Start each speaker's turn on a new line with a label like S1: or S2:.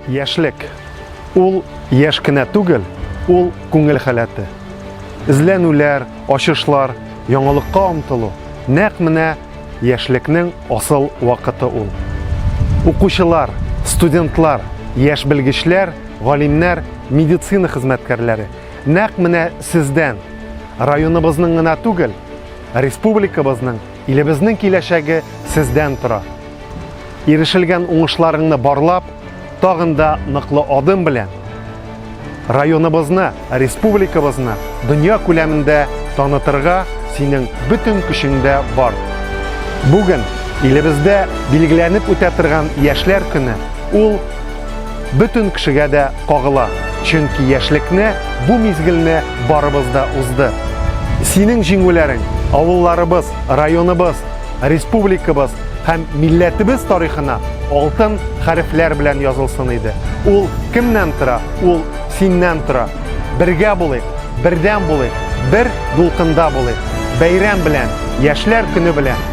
S1: Яшьлек. Ул яшь кенә түгел, ул күңел халәте. Эзләнүләр, ачышлар, яңалыкка омтылу нәкъ менә яшьлекнең асыл вакыты ул. Укучылар, студентлар, яшь белгечләр, галимнәр, медицина хезмәткәрләре нәкъ менә сездән районыбызның гына түгел, республикабызның, илебезнең киләчәге сездән тора. Ирешелгән уңышларыңны барлап, тагын да ныклы адым белән районыбызны, республикабызны дөнья күләмендә танытырга синең бөтен көчеңдә бар. Бүген илебездә билгеләнеп үтә торган Яшьләр көне ул бөтен кешегә дә кагыла, чөнки яшьлекне, бу мизгелне барыбыз да узды. Синең җиңүләрең авылларыбыз, районыбыз, республикабыз һәм милләтебез тарихына алтын хәрефләр белән язылсын иде. Ул кемнән тора? Ул синнән тора. Бергә булыйк, бердәм булыйк, бер дулкында булыйк. Бәйрәм белән, Яшьләр көне белән!